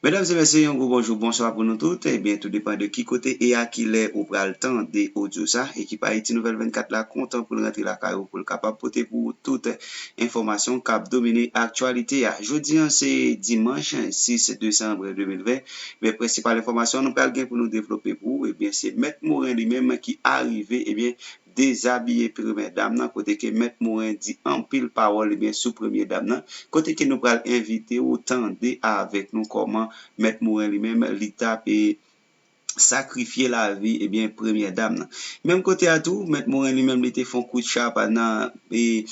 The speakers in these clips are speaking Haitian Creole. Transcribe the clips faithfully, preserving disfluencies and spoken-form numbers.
Medam e mesye, yon gwo bonjou, bonswa pou nou tout. Ebyen, tou depann de ki kote e a ki lè ou pral tande odyo sa. Ekip Ayiti Nouvèl vennkat la kontan pou l rantre lakay ou, pou l kapab pote pou ou tout enfòmasyon k ap domine aktyalite a. Jodi a, se dimanch sis desanm de mil ven. Men prensipal enfòmasyon nou pral gen pou nou devlope pou ou, ebyen, se Mèt Moren li menm ki arive, ebyen, dezabiye premyè dam nan, kote ke Mèt Moren di anpil pawòl, ebyen, sou premyè dam nan, kote ke nou pral envite ou tande avèk nou kòman Mèt Moren li menm, li t ap, e, sakrifye lavi, ebyen, premyè dam nan. Menm kote a tou, Mèt Moren li menm, li te fè yon kout chapa nan, e,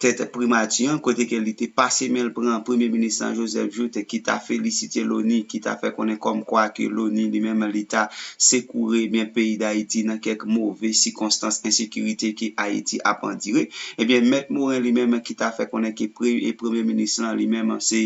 tèt primati an, kote ke li te pase men l pran premye minis lan, Joseph Jouthe, ki ta felisite Loni, ki ta fè konnen kòmkwa ke Loni li menm, li ta sekoure, ebyen, peyi Dayiti nan kèk move sikonstans ensekirite ke Ayiti ap andire. Ebyen, Mèt Moren li menm ki ta fè konnen ke pre-, e premye minis lan li menm, se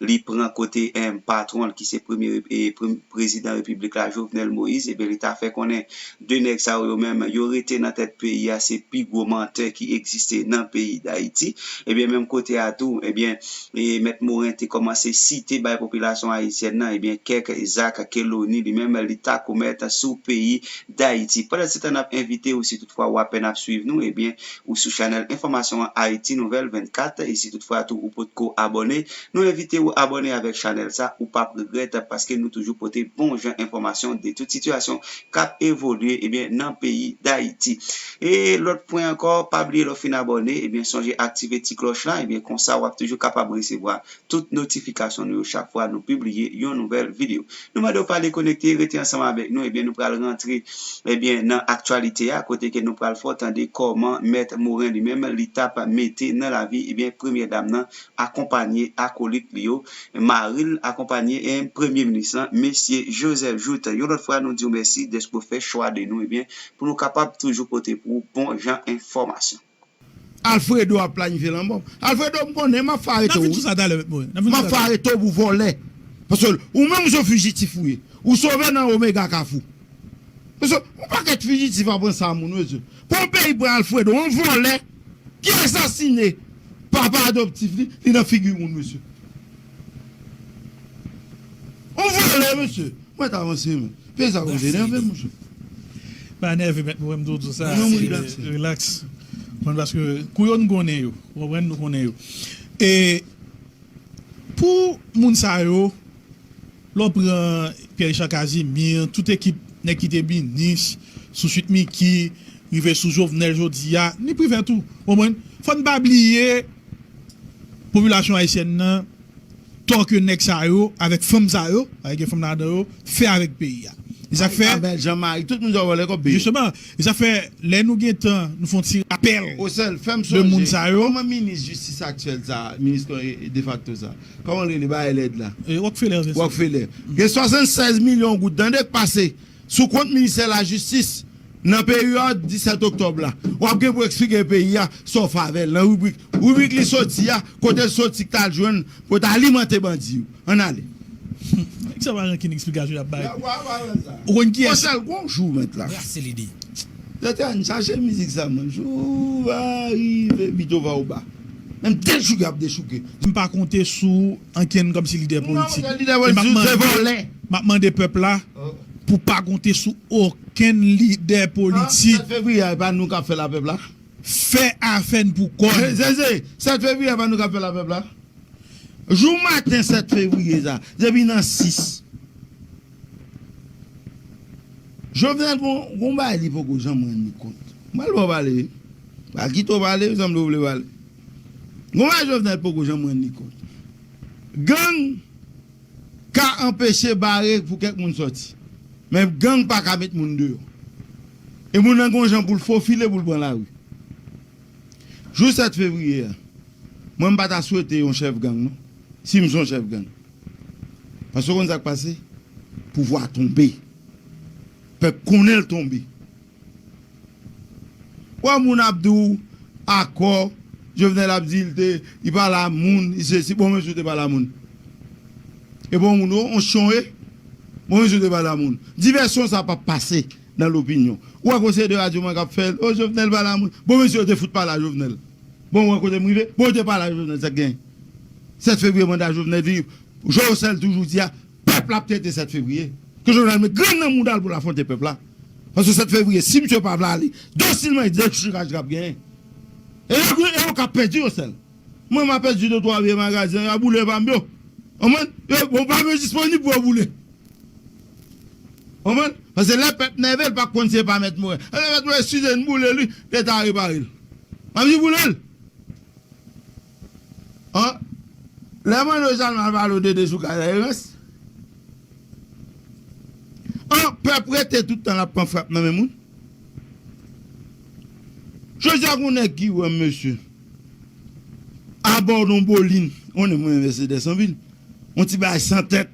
li pran kote, em, patwon l ki se premye, e, pre-, prezidan repiblik la, Jovenel Moïse, ebyen, li ta fè konnen de nèg sa yo, yo menm, yo rete nan tèt peyi a, se pi gwo mantè ki egziste nan peyi Dayiti. Ebyen, menm kote a tou, ebyen, e Mèt Moren te kòmanse site bay popilasyon ayisyèn nan, ebyen, kèk zak ke Loni li menm li ta komèt sou peyi Dayiti. Pandan se tan n ap envite ou, si toutfwa w apèn ap swiv nou, ebyen, ou sou chanèl enfòmasyon an Ayiti Nouvèl vennkat, e si toutfwa tou ou potko abòne, nou envite ou abòne avèk chanèl sa, ou p ap regrèt, paske nou toujou pote bon jan enfòmasyon de tout sitiyasyon k ap evolye, ebyen, nan peyi Dayiti. E lòt pwen ankò, pa bliye lè w fin abòne, ebyen, sonje aktive ti klòch la, ebyen, konsa w ap toujou kapab resevwa tout notifikasyon nou yo chak fwa nou pibliye yon nouvèl videyo. Nou mande w pale konekte, rete ansanm avèk nou, ebyen, nou pral rantre, ebyen, nan aktyalite a, kote ke nou pral fè w tande kòman Mèt Moren li menm, li t ap mete nan lavi, ebyen, premyè dam nan, akonpanye akolit li yo, mari l akonpanye, e, premye minis lan, mesye Joseph Jouthe. Yon lòt fwa, nou di w mèsi dèske w fè chwa de nou, ebyen, pou nou kapab toujou pote pou ou bon jan enfòmasyon. Alfredo ap planifye lanmò. Alfredo, m konnen m ap fè arete w. N ap vin sou sa talè, Mèt Moren. N ap vin sou sa talè. M ap fè arete w pou vòlè. Paske ou menm se yon fijitif ou ye. Ou sove nan Omega Kafou. Paske yon pakèt fijitif ap pran sa moun, mesye. Pou yon peyi pran Alfredo, yon vòlè ki asasine papa adoptif li, li nan figi moun, mesye. Yon vòlè, mesye. Mwen ta avanse, men. Peyi sa konn enève, monchè. Pa enève, Mèt Moren, m toujou di w sa. Non, m rilakse. Rilaks. Konn paske kou yo n konnen yo. Ou konprann, nou konnen yo. E pou moun sa yo, lè w pran Pierre Richard Casimir, tout ekip nèg ki te minis, sou Sweet Micky, rive sou Jovenel jodi a, ni Privert tou. Ou konprann? Fò n pa bliye popilasyon ayisyèn nan, tò ke nèg sa yo, avèk fanm sa yo, avèk gen fanm ladan yo, fè avèk peyi a. E sa k fè. Abel, Jean-Marie, tout moun sa yo vòlè kòb peyi a. Jisteman, e sa k fè, lè nou gen tan, nou fè yon ti rapèl de moun sa yo. Kòman minis jistis aktyèl sa, minis, e, defakto sa, kòman l rele, bagay lèd la? E, Rockefeller, Vincent. Rockefeller. Gen swasannsèz milyon goud, tande k pase sou kont ministè lajistis. Nan peryòd disèt oktòb la, w ap gen pou eksplike peyi a sa w fè avè l nan ribrik, ribrik li soti a, kote l soti k t al jwenn pou t alimante bandi yo. Ann ale. Nèg sa pa rankin eksplikasyon y ap bay. Ou konn kiyès? Konsèl gon jou mèt la. Brase lide. Tètè ann chache mizik sa, man. Jou va rive, bito va ou ba. Menm dechouke ap dechouke. M pa konte sou ankenn kòmsi lidè politik. Lidè politik se vòlè. M ap mande pèp la pou pa konte sou okenn lidè politik. Sèt fevriye a, e pa nou k ap fè l a pèp la? Fè afè n pou kò n. Se, se, se, sèt fevriye a, e pa nou k ap fè l a pèp la? Jou maten sèt fevriye sa, depi nan sis. Jovenel gon, gon bagay li poko janm rann li kont. M pral ba w pale, wi. Pa kite w pale, wi, sanble w vle pale. Gon bagay Jovenel poko janm rann li kont. Gang ka anpeche bare pou kèk moun sòti. Men gang pa ka met moun deyò. E moun nan gon jan pou l fofile pou l pran lari. Jou sèt fevriye a, mwen m pa ta swete yon chèf gang, non. Si m se yon chèf gang. Paske w konn sa k pase? Pouvwa tonbe. Pèp konnen l tonbe. Wè moun ap di w akò, Jovenel ap di l te, li pale a moun, li sesi, bon, men si w te pale a moun. E bon moun, on, on chon e, bon, men si w te pale a moun. Divèsyon sa p ap pase nan lopinyon. Ou wè konseye de radyo mwen k ap fè l, o, Jovenel pale a moun. Bon, men si yo te fout pale a Jovenel. Bon, ou wè kote m rive, bon, yo te pale a Jovenel, sa k genyen? Sèt fevriye manda Jovenel vini, Jovenel toujou di a, pa pèp la ap trete sèt fevriye. Ke Jovenel met grenn nan mouda l pou l afwonte pèp la. Paske sèt fevriye, si misye pa vle ale, dosilman, e dechiraj k ap genyen. E yo, e yo ka pèdi yo sèl. Mwen, m a pèdi de twa vye magazen, y a boule pa m yo. Konprann? Yo, bon, pa m yo disponib pou yo boule. Konprann? Paske lè pèp nève, l pa konn si e pa mèt mouri. Lè mèt mouri, si se n boule li, Leta repare l. M ap di boule l. An, lè mwen nou Jalma pale w de dechouka Erans. An, pèp rete tout tan l ap pran frap nan men moun. Jodi a, gon nèg ki wè m, mesye, abò yon bolin, konnen mwen Mercedes anpil, yon ti bagay san tèt.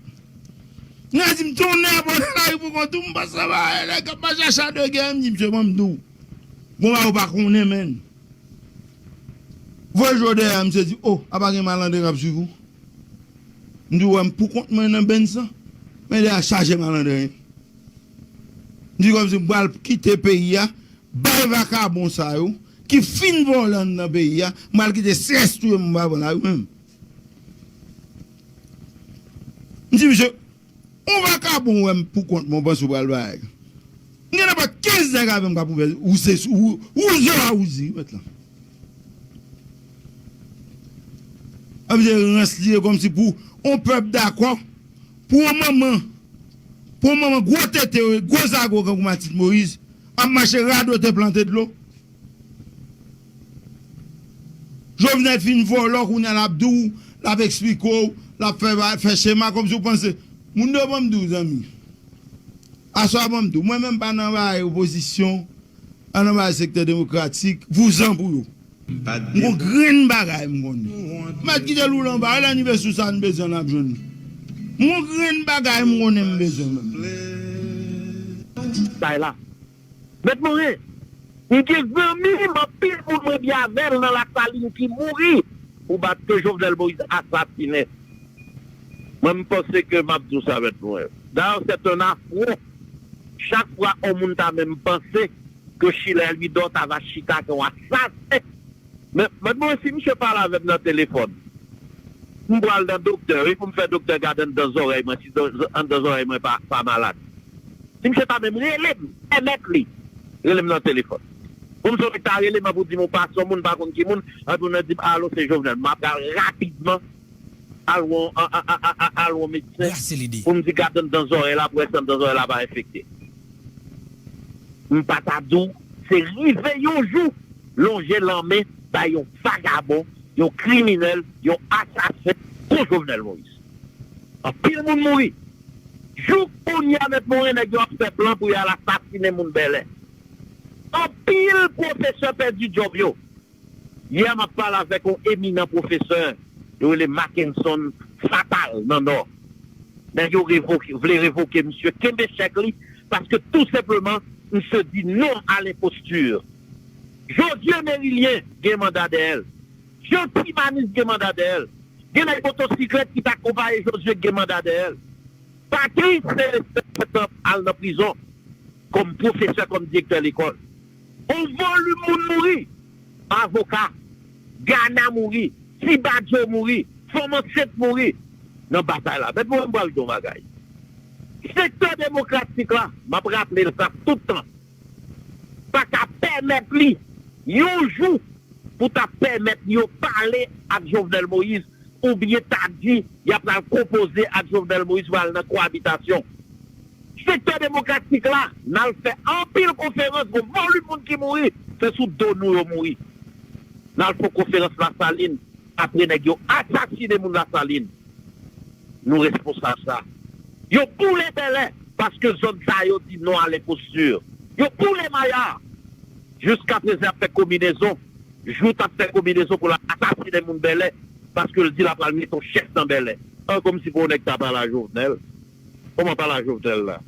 Nèg di m, tonnè, bò nan lari pou kont ou, m pase anba nèg k ap mache a cha de gè, m di, "Mesye, ban m di w, gon bagay ou pa konnen, menn." Voye je w dèyè, misye di, "O, apa gen malandren k ap swiv ou?" M di, "Ou wè m pou kont mwen nan Benz lan, men dèyè a chaje malandren." M di, "Kòmsi m pral kite peyi a, bay vakabon sa yo, ki fin vòlè anndan peyi a, m pral kite stres touye m, m pa pran lari menm." M di, "Misye, yon vakabon wè m pou kont mwen, w panse w pral bay?" M gen nenpòt kenz nèg avè m k ap ouvè, ou se, ou, ou zo a ou di, mèt lan. Ap di rans li ye, kòmsi pou yon pèp dakò, pou yon manman, pou yon manman gwo tete, gwo zago kankou Matit Moyiz, ap mache radote plante dlo. Jovenel fin vòlò, kounye a l ap di w, l ap eksplike w, l ap fè, fè chema kòmsi w panse. Moun yo, ban m di w, zanmi. Aswè a, ban m di w, mwen menm pa nan bagay opozisyon, a nan bagay sektè demokratik, vouzan pou yo. M gon grenn bagay m konnen. Mèt kite l woule anba, lè n rive sou sa n bezwen n ap jwenn li. M gon grenn bagay m konnen m bezwen menm. Bay la. Mèt Moren, m gen zanmi m, anpil moun mwen byen avè l nan Lasalin ki mouri pou bat ke Jovenel Moïse asasinen. Mwen, m panse ke m ap di w sa, Mèt Moren. Dayè, c'est un affront. Chak fwa yon moun ta menm panse ke Schiller Louidor ta va chita ke yon asasen. Men, men bon, si misye pale avè m nan telefòn, m pral nan doktè, wi, pou m fè doktè gade anndan zòrèy mwen, si zò-, anndan zòrèy mwen pa, pa malad. Si misye ta menm rele m, pèmèt li rele m nan telefòn. Pou m sonje ta rele m, pou di m ou pa son moun, pa konn ki moun, epi w nan di m, "Alo, se Jovenel." M ap pral rapidman al wè yon, a, a, al wè yon medsen pou m di gade anndan zòrèy la, pou wè si anndan zòrèy la pa enfekte. M pa ta di w, se rive yon jou, lonje lanmen bay yon vagabon, yon kriminèl, yon asasen kon Jovenel Moïse. Anpil moun mouri. Jouk kounye a, Mèt Moren, nèg yo ap fè plan pou y al asasinen moun Bèlè. Anpil pwofesè pèdi djòb yo. Yè, m ap pale avèk yon eminan pwofesè, yo rele Mackenson Fatal nan Nò. Nèg yo revoke, vle revoke misye, kenbe chèk li, paske tou senpleman, misye di non à l'imposture. Josue Merilien gen manda dèyè l. Jean Timanis gen manda dèyè l. Gen nèg motosiklèt ki t akonpaye Josue ki gen manda dèyè l. Patrice Célestin fèk al nan prizon kòm pwofesè, kòm direktè lekòl. On volim moun mouri. Avoka, Gana mouri, Ti Badjo mouri, fanm ansent mouri nan batay la. Mèt mwen, m pral di yon bagay. Sektè demokratik la, m ap raple l sa tout tan, pa ka pèmèt li yon jou pou ta pèmèt yo pale ak Jovenel Moïse oubyen ta di y ap pral konpoze ak Jovenel Moïse pou al nan koabitasyon. Sektè demokratik la, n al fè anpil konferans, gon volim moun ki mouri, se sou do nou yo mouri. N al fè konferans Lasalin, apre nèg yo asasinen moun Lasalin. Nou responsab sa. Yo boule Bèlè, paske zòn sa yo di non à l'imposture. Yo boule Maya. Jiskaprezan, y ap fè konbinezon. Jout ap fè konbinezon pou l asasinen moun Bèlè, paske l di l ap al mete yon chèf nan Bèlè. An, kòmsi pou yon nèg ta pale a Jovenel. Kòman pale a Jovenel la?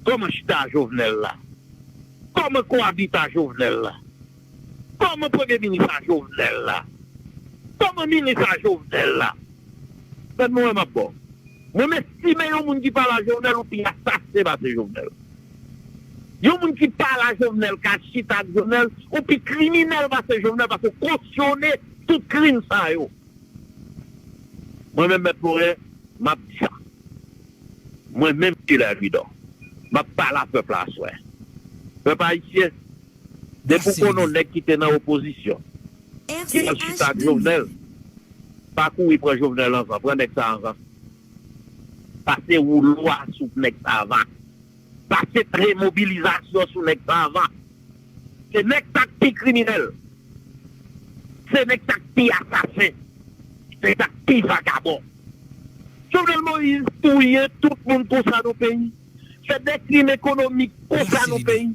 Kòman chita a Jovenel la? Kòman kowabite a Jovenel la? Kòman premye minis a Jovenel la? Kòman minis a Jovenel la? Mèt mwen, m ap ba w. Mwen, m estime yon moun ki pale a Jovenel, ou pi asasen pase Jovenel. Yon moun ki pale a Jovenel, ka chita ak Jovenel, ou pi kriminèl pase Jovenel, paske w kosyone tout krim sa yo. Mwen menm, Mèt Moren, m ap di sa. Mwen menm, Gilles Louidor, m ap pale a pèp la aswè. Pèp ayisyen, depi w konnen yon nèg ki te nan opozisyon, ki al chita ak Jovenel, pa kouri pran Jovenel anvan, pran nèg sa anvan. Pase woulo a sou nèg sa anvan. Pase tren mobilizasyon sou nèg sa anvan. Se nèg sa k pi kriminèl. Se nèg sa k pi asasen. Se sa k pi vagabon. Jovenel Moïse touye tout moun konsa nan peyi. Fè de krim ekonomik konsa nan peyi.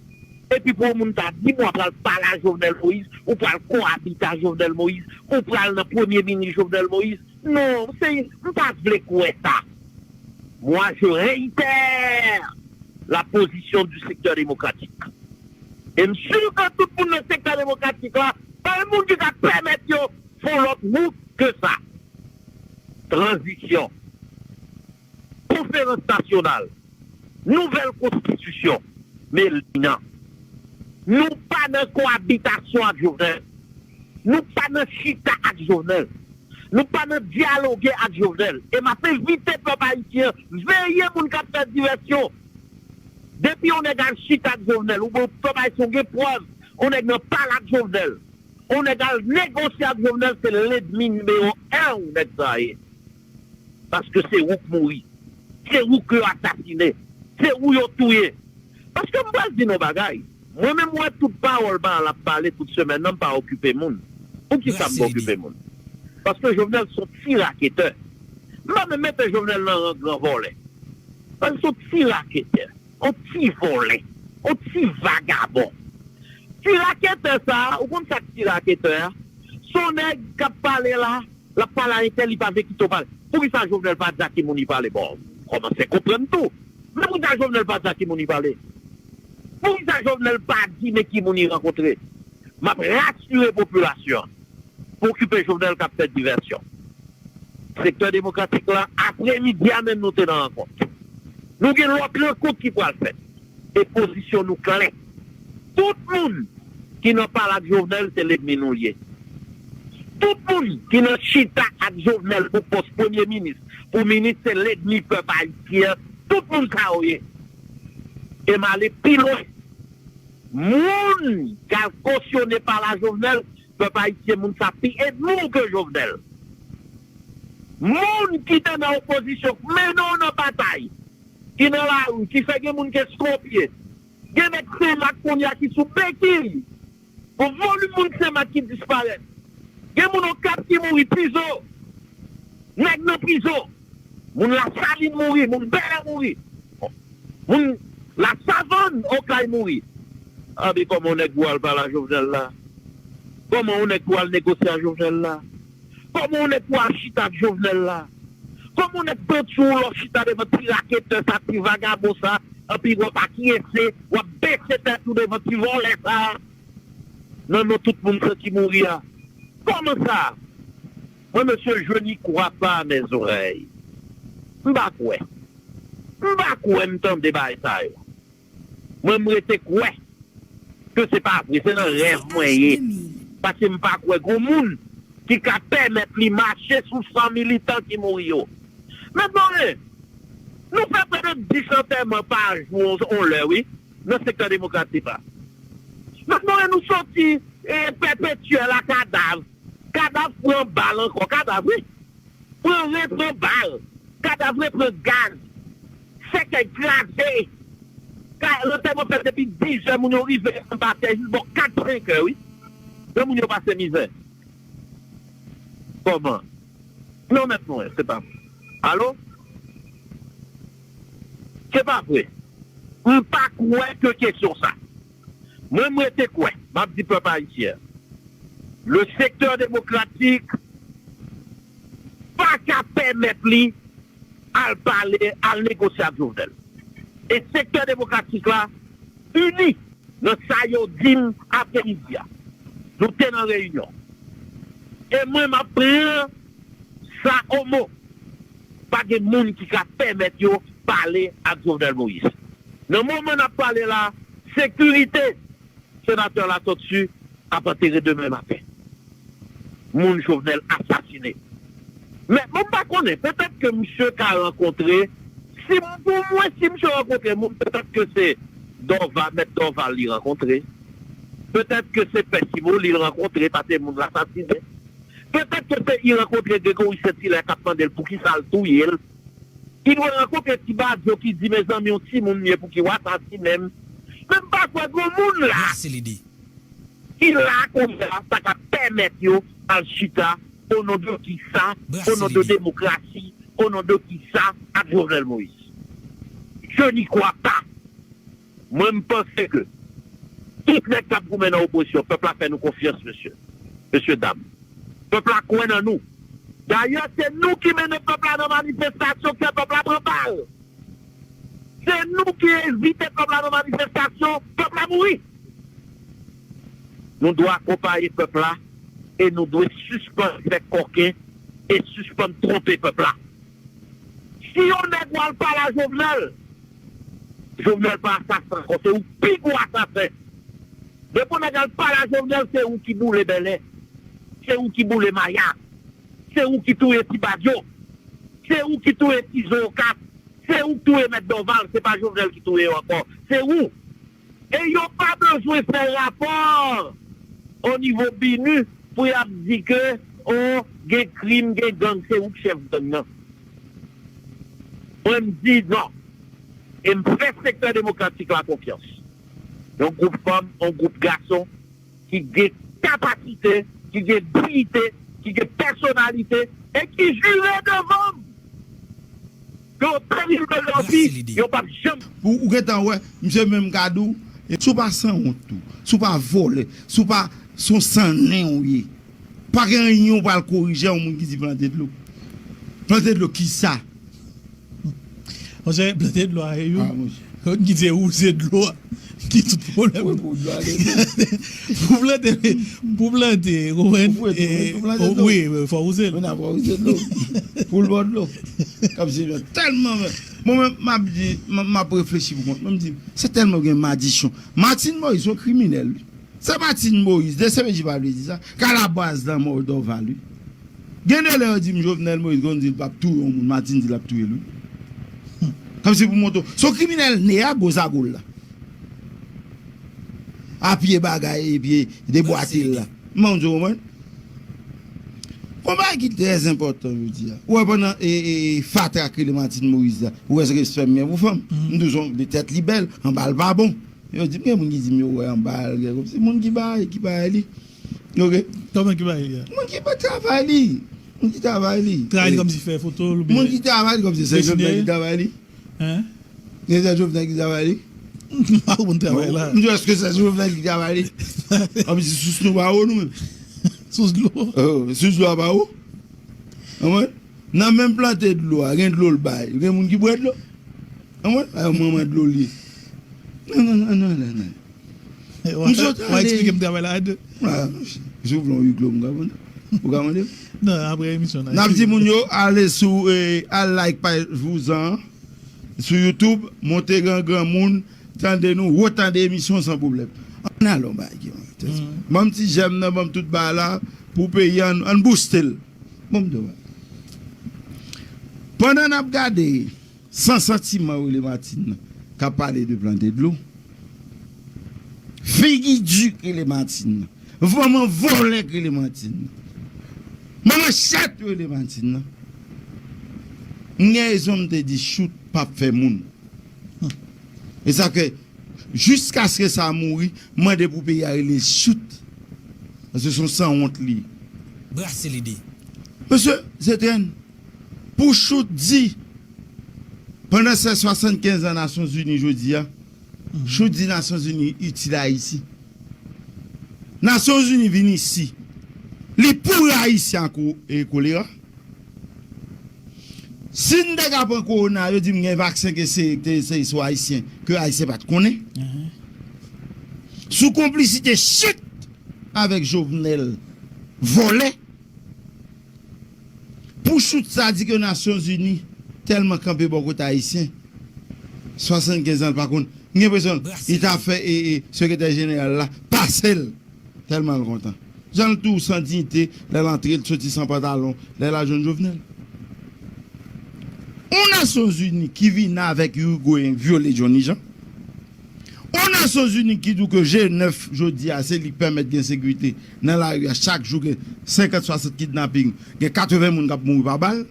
Epi pou yon moun ta di, "Bon, w pral pale a Jovenel Moïse, ou pral koabite a Jovenel Moïse, ou pral nan premye minis Jovenel Moïse." Non, se, m pa vle kwè sa. Moi, je réitère la position du secteur démocratique. E m si ke tout moun nan sektè demokratik la, pa yon moun ki ka pèmèt yo fè yon lòt wout ke sa. Tranzisyon, konferans nasyonal, nouvèl konstitisyon, men li nan. Nou pa nan koabitasyon ak Jovenel. Nou pa nan chita ak Jovenel. Nou pa nan dyaloge ak Jovenel. E m ap envite pèp ayisyen veye moun k ap fè divèsyon. Depi yon nèg al chita ak Jovenel, oubyen pèp ayisyen ou gen prèv, yon nèg nan pale ak Jovenel, yon nèg al negosye ak Jovenel, se lènmi nimewo en ou nèg sa ye. Paske se ou k mouri. Se ou ke yo asasinen. Se ou yo touye. Paske m pral di nou bagay. Mwen menm, m wè tout pawòl pa l ap pale tout semèn nan, m pa okipe moun. Poukisa m pa okipe moun? Paske Jovenel se yon ti raketè. M pa menm mete Jovenel nan ran gran vòlè. Paske se yon ti raketè, yon ti vòlè, yon ti vagabon. Ti raketè sa a, ou konn sa k ti raketè a? Se yon nèg k ap pale la, l ap pale a entèl, li pa vle kite w pale. Poukisa Jovenel pa di a ki moun li pale? Bon, m kòmanse konprann tou. Men poukisa Jovenel pa di a ki moun li pale? Poukisa Jovenel pa di men ki moun li rankontre? M ap rasire popilasyon an. Pa okipe Jovenel k ap fè divèsyon. Sektè demokratik la, apremidi a menm nou te nan rankont. Nou gen lòt rankont ki pral fèt. E pozisyon nou klè. Tout moun ki nan pale ak Jovenel, se lènmi nou ye. Tout moun ki nan chita ak Jovenel pou pòs premye minis, pou minis, se lènmi pèp ayisyen. Tout moun sa yo ye. E m ale pi lwen. Moun k al kosyone pale a Jovenel, pèp ayisyen, moun sa pi ènmi w ke Jovenel. Moun ki te nan opozisyon, k mennen w nan batay, ki nan lari, ki fè gen moun k eskonpye. Gen nèg Senmak kounye a ki sou bekiy. Gon volim moun Senmak ki disparèt. Gen moun Okap ki mouri, Tizo. Nèg nan prizon. Moun Lasalin mouri, moun Bèlè mouri. Moun Lasavann, Okay mouri. Anben kòman yon nèg pou al pale a Jovenel la? Kòman yon nèg pou al negosye a Jovenel la? Kòman yon nèg pou al chita ak Jovenel la? Kòman yon nèg pran tchoul w chita devan ti raketè sa, ti vagabon sa, anpi w ap akyese, w ap bese tèt ou devan ti vòlè sa? Nan non tout moun sa ki mouri a. Kòman sa? Mwen, mesye, je n'y crois pas à mes oreilles. M pa kwè. M pa kwè m tande bagay sa yo. Mwen, m rete kwè ke se pa vre, se nan rèv mwen ye. Paske m pa kwè gon moun ki ka pèmèt li mache sou san militan ki mouri yo. Mentnan, nou fè prè de dis antèman pa jou, on, on lè, wi, nan sektè demokratik la. Mentnan, nou soti, e, pèpetyèl a kadav. Kadav pran bal ankò, kadav, wi. Pran, repran bal. Kadav repran gaz. Sèkèy kraze. Ka, lantèman fèt depi dis è, moun yo rive anba tè jis bò kat, senk è, wi. Jan moun yo pase mizè. Kòman? Non, mèt mwen, se pa vre. Alo? Se pa vre. M pa kwè ke kesyon sa. Mwen, m rete kwè, m ap di pèp ayisyen, le sektè demokratik pa ka pèmèt li al pale, al negosye ak Jovenel. E sektè demokratik la ini nan sa yo di m apremidi a. Nou te nan reyinyon. E mwen, m ap pran sa o mo. Pa gen moun ki ka pèmèt yo pale ak Jovenel Moïse. Nan moman n ap pale la, sekirite senatè Latortue ap antere demen maten. Moun Jovenel asasinen. Men, bon, m pa konnen, petèt ke misye ka rankontre Si m, pou mwen, si misye rankontre moun, petèt ke se Dòval, mèt Dòval li rankontre. Petèt ke se Pèsimo li rankontre, paske moun la asasinen. Petèt ke se li rankontre Gregory Saint-Hilaire k ap mande l poukisa l touye l. Li dwe rankontre Ti Badyo ki di, mezanmi, yon timoun m ye, pouki w asasinen m? Men m pa kwè gon moun la ki la kounye a, sa k ap pèmèt yo al chita, o non de kisa, o non de demokrasi, o non de kisa, ak Jovenel Moïse. Je n'y crois pas. Mwen, m panse ke tout nèg k ap goumen nan opozisyon, pèp la fè nou konfyans, mesye, mesye dam. Pèp la kwè nan nou. Dayè, se nou ki mennen pèp la nan manifestasyon, k fè pèp la pran bal. Se nou ki envite pèp la nan manifestasyon, pèp la mouri. Nou dwe akonpaye pèp la e nou dwe sispann fè kòken e sispann twonpe pèp la. Si yon nèg w al pale a Jovenel, Jovenel pa asasen ankò, se ou pi gwo asasen. Depi yon nèg al pale a Jovenel, se ou ki boule Bèlè, se ou ki boule Maya, se ou ki touye Ti Badyo, se ou ki touye Ti Zokas, se ou ki touye Mèt Dòval, se pa Jovenel ki touye yo ankò, se ou. E yo pa bezwen fè rapò o nivo BINUH pou y ap di ke, o, gen krim, gen gang, se ou k chèf gang nan. Mwen, m di non. E m fè sektè demokratik la konfyans. Yon gwoup fanm, yon gwoup gason ki gen kapasite, ki gen diyite, ki gen pèsonalite, e ki jire devan m ke otan li leve anvi, yo p ap janm. Ou, ou gentan wè, misye menm ka di w, e si w pa sanwont tou, si w pa vòlè, si w pa se yon sannen w ye, pa gen anyen w pral korije a yon moun ki di plante dlo. Plante dlo kisa? Monchè, plante dlo a, e yo. Ah, monchè. Ki se woule dlo a. Ki tout pwoblèm. Pou plante, pou plante, ou konprann? Pou plante, pou plante dlo. Wi, fò woule. Wi, nan fò woule dlo. Pou l bò dlo. Kòmsi tèlman, mwen menm, m ap di, m, m ap reflechi pou kont mwen, m di, se tèlman gen madisyon. Martine Moïse, yon kriminèl, wi. Se Martine Moïse, D C P J pa vle di sa, k alabaz lanmò Dorval, wi. Gen de lè yo di m Jovenel Moïse konn di l p ap touye yon moun, Martine di l ap touye l, wi. Kòmsi pou montre w. Se yon kriminèl ne a, gwo zago l la. A pye bagay, epi debwate l la. M ban w di w konprann. Gon bagay ki trè enpòtan jodi a. Ou wè pandan e, e, e, fatra k rele Martine Moïse la, ou wè respè m gen pou fanm. M di w se yon tèt li bèl, anba l pa bon. Yo di m gen moun ki di m yo wè anba l gen kòmsi moun ki bay, ki bay li. Ok. Kòman ki bay li a? Moun ki bay travay li. Moun ki travay li. Travay li kòmsi fè foto l oubyen moun ki travay li kòmsi se Jovenel ki travay li. Hein? Gen se Jovenel ki travay li. M pa konn travay la. M di èske se Jovenel ki travay li? Kòmsi sous nou pa wo nou menm. Sous dlo. Oh, sous dlo a pa wo. Konprann? Nan menm plante dlo a, gen dlo l bay. Gen moun ki bwè dlo. Anmwey, a yon manman dlo li ye. Non, non, non, non, non, non. M sot ale. W a eksplike m travay la a de. Ah, si w vle yon huis clos, m ka mande. Ou ka mande m? Non, apre emisyon nan. N ap di moun yo, ale sou, eh, al like paj Vouzan an, sou YouTube, monte gran granmoun, tande nou, retande emisyon san pwoblèm. Ann ale yon bagay ki enteresan. Ban m ti jèm nan, ban m tout bagay la, pou peyi an, ann booste l. Bon, m di w bagay. Pandan n ap gade, San santiman rele Martine nan, k ap pale de plante dlo. Figi di k rele Martine nan. Manman vòlè k rele Martine nan. Manman chat rele Martine nan. M gen rezon m te di Choute p ap fè moun. E sa fè, jiskaske sa mouri, m mande pou peyi a rele l Choute. Paske se yon sanwont li ye. Brase lide. Mesye, se tren. Pou Choute di, pandan se swasannkenz an Nasyonzini jodi a, Choute di Nasyonzini itil Ayiti. Nasyonzini vin isi. Li pouri Ayisyen ak ko-, e kolera. Si n te ka pran kowona, yo di m gen vaksen ke se, ke se sou Ayisyen, ke Ayisyen pa t konnen. Sou konplisite Choute avèk Jovenel, vòlè. Pou Choute sa di ke Nasyonzini tèlman kanpe bò kote Ayisyen, swasannkenz an l pa konn. M gen enpresyon li ta fè e, e, sekretè jeneral la pase l. Tèlman l kontan. Jan l tou san diyite, lè l antre, l soti san pantalon, lè l al jwenn Jovenel. Yon Nasyonzini ki vini avèk Irigoyen k vyole Johnny Jean. Yon Nasyonzini ki di w ke G nèf jodi a se li k pèmèt gen sekirite nan lari a, chak jou gen senkant, swasant kidnaping, gen katreven moun k ap mouri pa bal.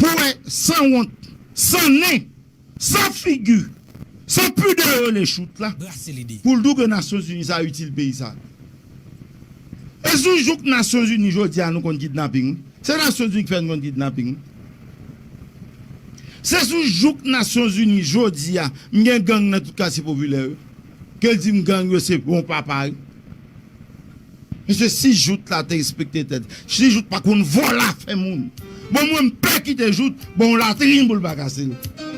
Pou wè sanwont, san nen, san figi, san pidè yo rele Choute la. Pou l di w ke Nasyonzini sa itil peyi sa. E sou jouk Nasyonzini jodi a nou konn kidnaping wi. Se Nasyonzini ki fè n konn kidnaping wi. Se sou jouk Nasyonzini jodi a m gen gang nan tout katye popilè yo. Ke l di m gang yo se bon papa wi. Mesye, si jouk la te respekte tèt, si jouk pa konn vòlò afè moun, bon, mwen m pè kite jouk, bon, yon latrin pou l pa kase l.